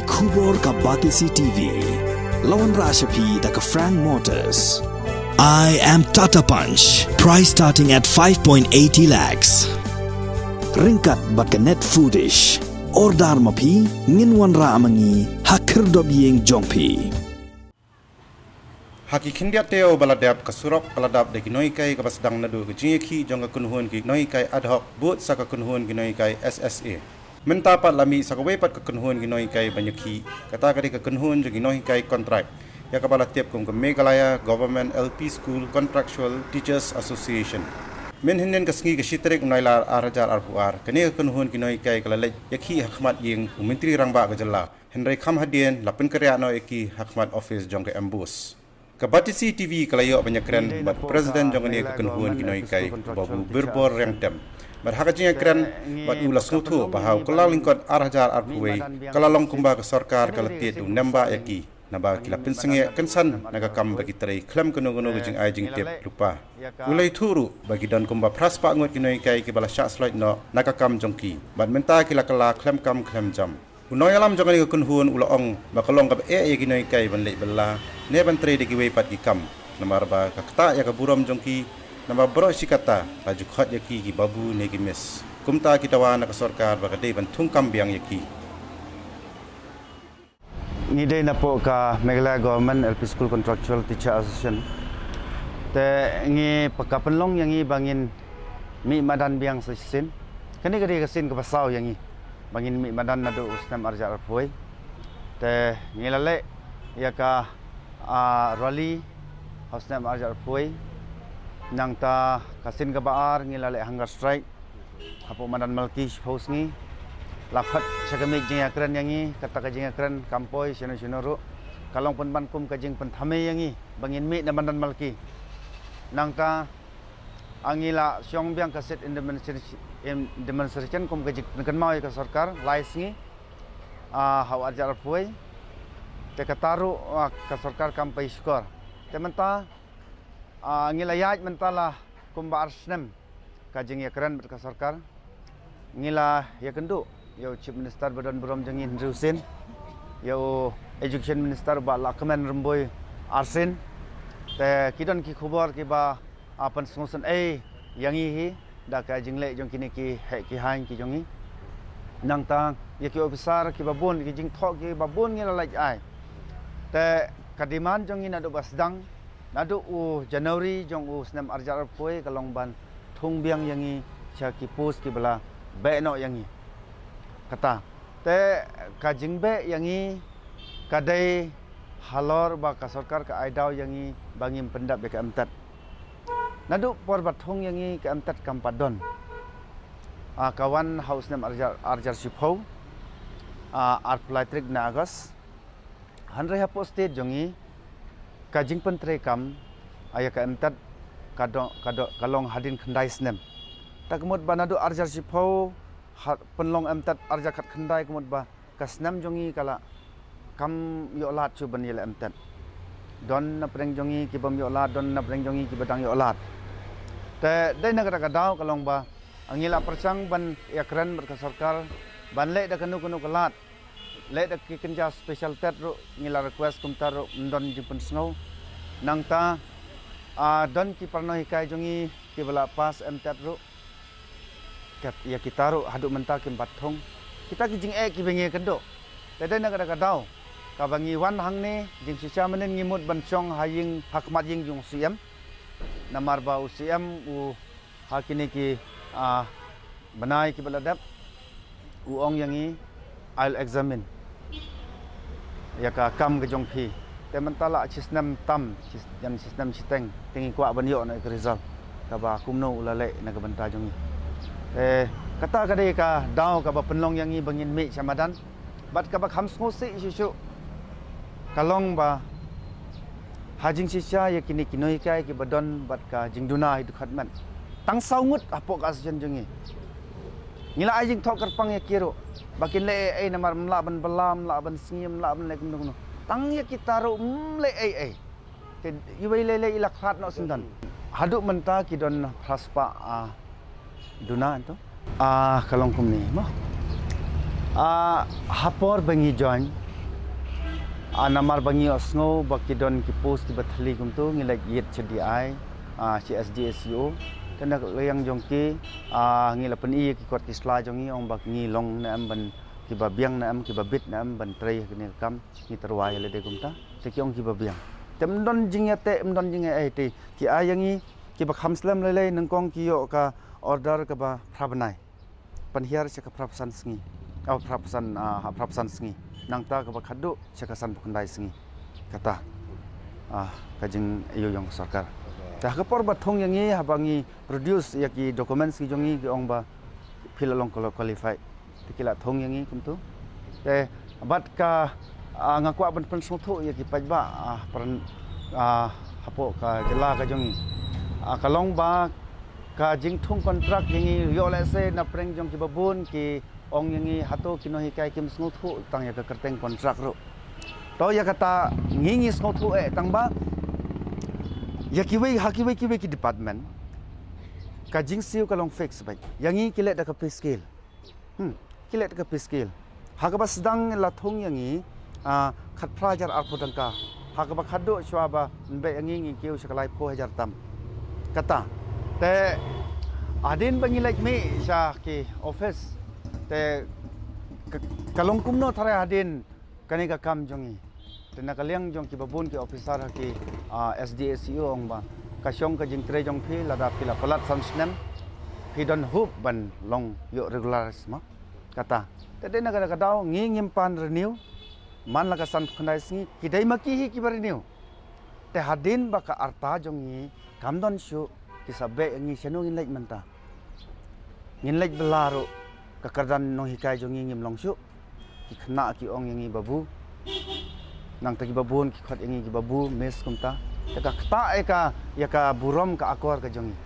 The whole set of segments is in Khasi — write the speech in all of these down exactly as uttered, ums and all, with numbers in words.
Khubor ka Batesi T V. La wanrah sha phi da ka Frank Motors. I am Tata Punch. Price starting at five point eighty lakhs. Ryngkat bad ka Net Foodish. Order ma phi, ngin wanrah ma ngi ha khyrdop ïing jong phi. Ha ki khyndiat taïew ba la dep, ka surok ka la dap da ki nonghikai kaba sdang naduh ka jingïakhih jong ka kynhun ki nonghikai ad hoc bud sa ka kynhun ki nonghikai S S A. Mynta pat la mih sa kawei pat ka kynhun ki nonghikai ban ïakhih, kata ka dei ka kynhun jong ki nonghikai kontrak, ïa kaba la tip kum ka Meghalaya Government L P School Contractual Teachers Association. Mynhynnin ka sngi, ka shi tarik Nailar ar hajar arphew ar, kane ka kynhun ki nonghikai ka la leit ïakhih ha khmat ïing u Myntri Rangbah ka jylla. Hynrei kham hadien la pynkynriah noh ïa ki ha khmat office jong ka MBOSE. Ka Batesi T V ka la ïoh ban ïakren bad President jong kane ka kynhun ki nonghikai, Babu Birbor Riangtem. Bad ha ka jingïakren bad u la sngewthuh ba ha u Kyllalyngkot ar hajar arphew wei ka la long kumba ka sorkar ka la tied u nembah ïa ki, naba ki la pynsangeh kynsan na ka kam ba ki trei khlem kano kano ka jingai jingtip lypa. U la ïathuh ruh ba ki don kumba phra spah ngut ki nonghikai kiba la shah sloit noh na ka kam jong ki, bad mynta ki la kylla khlem kam khlem jam. U nongïalam jong kane ka kynhun u la ong ba ka long kaba eh ïa ki nonghikai ban leit bylla ne ban trei da kiwei pat ki kam, namar ba ka ktah ïa ka burom jong ki, namar baroh shi katta la ju khot ïa ki ki babu ne ki miss. Kumta ki dawa na ka sorkar ba ka dei ban thung kam biang ïa ki. Ngi dei napoh ka Meghalaya Government L P School Contractual Teacher Association. Te ngi pa ka pynlong ïa ngi ba ngin mih madan biang sa shisien. Kane ka dei ka sien kaba saw ïa ngi ba ngin mih madan naduh u snem ar hajar arphew wei. Te ngi la leh ïa ka, ah, rally ha u snem ar hajar arphew wei. Nangta ka sien kaba ar ngi la leh hunger strike hapoh madan Malki shiphew sngi. La khot sha ka miej jingïakren ïa ngi, kata ka jingïakren kam poi shano shano ruh. Ka long pynban kum ka jingpynthame ïa ngi ba ngin mih na madan Malki. Nangta, ah, ngi la shong biang ka seat in demonstration, in demonstration kum ka jingpynkynmaw ïa ka sorkar lai sngi, ah, ha u ar hajar arphew wei. Te kata ruh, ah, ka sorkar kam pei shkor. Te mynta, ah, ngi la ïaid mynta la kumba ar snem ka jingïakren bad ka sorkar. Ngi la ïakynduh ïa u Chief Minister ba don burom jong ngi hynriew sien, ïa u Education Minister Bah Lahkmen Rymbui arsien. Te ki don ki khubor kiba, ah, pynsngewsynei ïa ngi hi da ka jingleh jong kine ki heh ki haiñ ki jong ngi. Nangta ïa ki officer kiba bun, ki jingthoh kiba bun ngi la leit ai. Te ka demand jong ngi naduh ba sdang, naduh u January jong u snem ar hajar arphew wei ka long ban thung biang ïa ngi sha ki post kiba la beh noh ïa ngi. Kata. Te ka jingbeh ïa ngi ka dei halor ba ka sorkar ka ai daw ïa ngi ba ngim pyndap ïa ka M Tet. Naduh por ba thung ïa ngi ka M Tet kam pat don. Ah, ka wan ha u snem ar hajar, ar hajar shiphew, ah, arphew lai tarik na August. Hynrei hapoh state jong ngi ka jingpyntreikam, ah, ïa ka M Tet ka dong, ka dong, ka long hadien khyndai snem. Ta ka mut ba naduh ar hajar shiphew ha pynlong M Tet ar hajar khatkhyndai, ka mut ba ka snem jong ngi ka la kam ïoh lad shuh ban ïaleh M Tet. Don na pdeng jong ngi ki bym ïoh lad, don na pdeng jong ngi kiba dang ïoh lad. Te dei na kata ka daw ka long ba ngi la pyrshang ban ïakren bad ka sorkar ban leh da kano kano ka lad. Leh da ki kynja special Tet ruh ngi la request kumta ruh ym don jingpynsngew. Nangta, ah, don ki para nonghikai jong ngi kiba la pass M Tet ruh. Kat ïa kita ruh haduh mynta kim pat thung. Kita ki jingeh kiba ngi kynduh. Te dei na kata ka daw kaba ngi wan hangne, jingshisha mynnin ngi mut ban shong ha ïing, ha khmat ïing jong u C M. Namar ba u C M u ha kine ki, ah, bnai kiba la dep u ong ïa ngi, "I'll examine ïa ka kam ka jong phi." Te mynta la shi snem tam, shi, jan shi snem shiteng, te ngi kwah ban ïoh noh ïa ka result kaba kumno u la leh na ka bynta jong ngi. Te kata ka dei ka daw kaba pynlong ïa ngi ba ngin mih sha madan. Bad kaba kham sngewsih shisha ka long ba ha jingshisha ïa kine ki nonghikai kiba don bad ka jingduna hi dukhat met. Tang saw ngut hapoh ka association jong ngi. Ngi la ai jingthoh kyrpang ïa ki ruh ba kin leh ei ei, namar ym lah ban bylla, ym lah ban sngi, ym lah ban leh kumno kumno. Tang ïa kita ruh ym leh ei ei. Te iwei lei lei i la khlad noh syndon. Haduh mynta ki don phra spah, ah, duna to. Ah, ka long kumne mo. Ah, ha por ba ngi join, A namar ba ngi ïohsngew ba ki don ki post kiba thli kumto, ngi la ïit sha D I, a, sha S D S E O. Te na ka liang jong ki, a, ngi la pyni ïa ki kot ki sla jong ngi, ong ba ngi long ne em ban, kiba biang ne em, kiba bit ne em ban trei ha kane ka kam, ngi tyrwa ïa lade kumta. Te ki ong kiba biang. Te ym don jingïateh, ym don jingïa ei te ki ai ïa ngi, kiba kham slem lei lei nyngkong ki ïoh ka order kaba phra bnai. Pynhiar sha ka phra phew san sngi. Oh, phra phew san, ah, phra phew san sngi. Nangta kaba khadduh sha ka sanphew khyndai sngi. Kata, ah, ka jingïoh jong ka sorkar. Te ha ka por ba thung ïa ngi, haba ngi produce ïa ki documents ki jong ngi, ki ong ba phi la long qualified. Te ki la thung ïa ngi kumto. Te bad ka, ah, nga kwah ban pynsngewthuh ïa ki paidbah, ah, pran, ah, hapoh ka jylla ka jong ngi. Ah, ka long ba ka jingthung kontrak ïa ngi, ïoh lehse na pdeng jong kiba bun ki ong ïa ngi, hato ki nonghikai kim sngewthuh tang ïa ka kyrteng kontrak ruh. To ïa kata ngi ngi sngewthuh eh, tang ba ïa kiwei, ha kiwei kiwei ki department ka jingsiew ka long fix beit. Ïa ngi ki leh da ka pay scale. Hmm, ki leh da ka pay scale. Ha kaba sdang la thung ïa ngi, ah, khatphra hajar arphew tyngka. Ha kaba khadduh shuwa ban beh ïa ngi, ngi kiew sha ka laiphew hajar tam. Kata. Te hadien ba ngi leit mih sha ki office. Te ka, ka long kumno tharai hadien kane ka kam jong ngi. Te na ka liang jong kiba bun ki officer ha ki, ah, S D S E O ong ba ka shong ka jingtrei jong phi lada phi la palat san snem, phi don hope ban long ïoh regularize ma. Kata. Te dei na kata ka daw ngi ngim pan renew man la ka sanphew khyndai sngi, ki dei ma ki hi kiba renew. Te hadien ba ka arta jong ngi kam don shuh, ki sa beh ïa ngi, shano ngin leit mynta? Ngin leit bylla ruh, ka kyrdan nonghikai jong ngi ngim long shuh. Ki khynnah ki ong ïa ngi babu. Nangta kiba bun ki khot ïa ngi ki babu, miss kumta. Te ka ktah ïa ka, ïa ka burom ka akor ka jong ngi.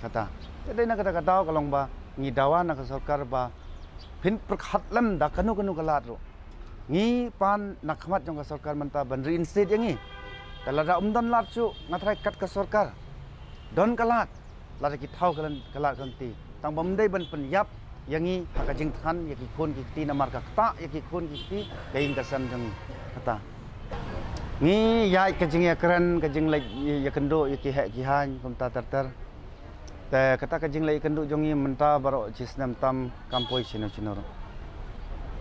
Kata. Te dei na kata ka daw ka long ba ngi dawa na ka sorkar ba phin pyrkhat lem da kano kano ka lad ruh. Ngi pan na khmat jong ka sorkar mynta ban reinstate ïa ngi. Te lada ym don lad shuh, nga tharai kat ka sorkar don ka lad, lada ki thaw ka lad ka lynti. Tang ba ym dei ban pynïap ïa ngi ha ka jingthngan ïa ki khun ki kti, namar ka ktah ïa ki khun ki kti ka ïing ka sem jong ngi. Kata. Ngi ïaid ka jingïakren, ka jingleit ïakynduh ïa ki heh ki haiñ kumta ter ter. Te kata ka jingleit ïakynduh jong ngi mynta baroh shi snem tam kam poi shano shano ruh.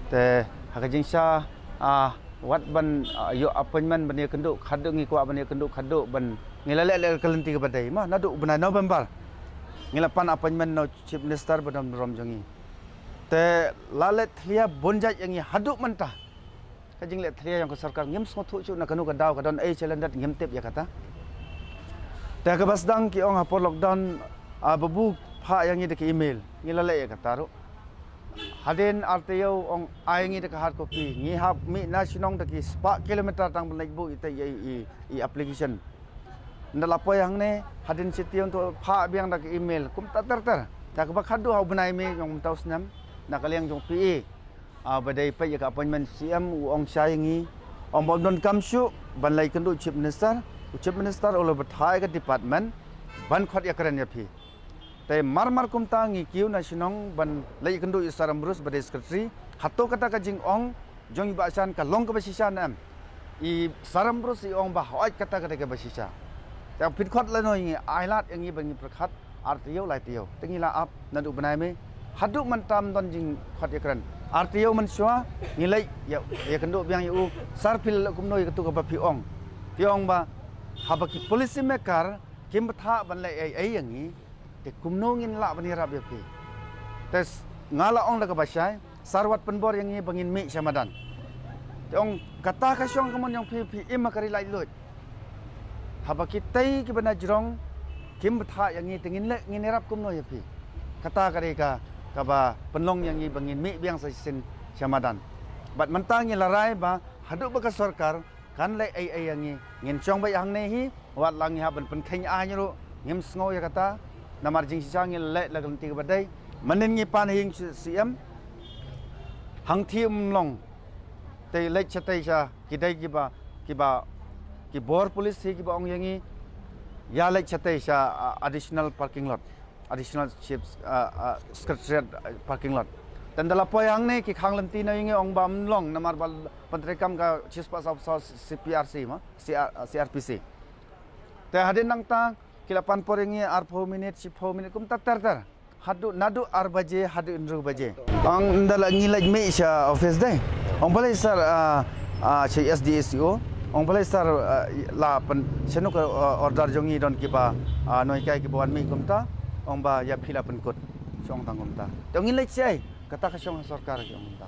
Te ha ka jingshisha, ah, wat ban, ah, ïoh appointment ban ïakynduh khadduh, ngi kwah ban ïakynduh khadduh ban, ngi la leh leh ka lynti kaba dei ma, naduh u bnai November ngi la pan appointment na u Chief Minister ba don burom jong ngi. Te la leh thlia bun jait ïa ngi haduh mynta. Ka jingleh thlia jong ka sorkar ngim sngewthuh shuh na kano ka daw, ka don ei challenges ngim tip ïa kata. Te kaba sdang ki ong ha por lockdown, ah, babu phah ïa ngi da ka email. Ngi la leh ïa kata ruh. Hadien artei ïew ong ai ngi da ka hard copy. Ngi hap mih na shnong da ki spah kilometer tang ban leit buh ita i, i, i application. Nda la poi hangne, hadien shi taïew to phah biang da ka email. Kumta ter ter. Te kaba khadduh ha u bnai May jong mynta u snem, na ka liang jong P A, ah, ba dei peit ïa ka appointment C M, u ong shai ïa ngi. Ong ba ym don kam shuh ban leit kynduh Chief Minister. U Chief Minister u la batai ka department ban khot ïakren ïa phi. Te mar mar kumta ngi kiew na shnong ban leit kynduh ïa u Sir Ambrose ba dei secretary. Hato kata ka jingong jong i Bah Shan ka long kaba shisha ne em? I Sir Ambrose i ong ba hooid kata ka dei kaba shisha. Te phin khot lano ïa ngi, ai lad ïa ngi ba ngi pyrkhat ar taïew lai taïew. Te ngi la ap naduh bnai May haduh mynta ym don jingkhot ïakren. Ar taïew mynshuwa ngi leit ïa, ïakynduh biang ïa u, Sir phi la leh kumno ïa katu kaba phi ong? Te ong ba haba ki policy maker kim bthah ban leh ei ei ïa ngi, te kumno ngin lah ban ïarap ïa phi? Te s-, nga la ong da kaba shai, Sir wat pynbor ïa ngi ba ngin mih sha madan. Te ong kata ka shong ka mon jong phi, phi im ha ka ri laitluid. Haba kitei kiba na jrong kim bthah ïa ngi, te ngin leh, ngin ïarap kumno ïa phi? Kata ka dei ka, kaba pynlong ïa ngi ba ngin mih biang sa shisien sha madan. Bad mynta ngi la rai ba haduh ba ka sorkar kan leh ei ei ïa ngi, ngin shong beit hangne hi, wat la ngi hap ban pynkheiñ aiñ ruh ngim sngew ïa kata. Namar jingshisha ngi leh la ka lynti kaba dei. Mynnin ngi pan ha ïing C M, hangthie ym long. Te leit shatei sha, ki dei kiba, kiba, ki bor police hi kiba ong ïa ngi, ïa leit shatei sha, ah, additional parking lot, additional chief, ah, ah, secretariat, ah, parking lot. Tang da la poi hangne ki khang lynti na ïa ngi ong ba ym long namar ba pyntreikam ka shispah saw saw C P R C ma, C R, C R P C. Te hadien nangta ki la pan por ïa ngi arphew minit, shiphew minit kumta ter ter. Haduh naduh ar baje haduh hynriew baje. Ong ynda la ngi leit mih sha office dei. Ong balei sir, ah, ah, sha S D A C O. Ong balei sir, ah, la pyn shano ka, ah, order jong ngi don kiba, ah, nonghikai kiba wan mih kumta. Ong ba ïa phi la pynkut. Shong tang kumta. Te ong ngi leit shaei. Kata ka shong ha sorkar ki ong kumta.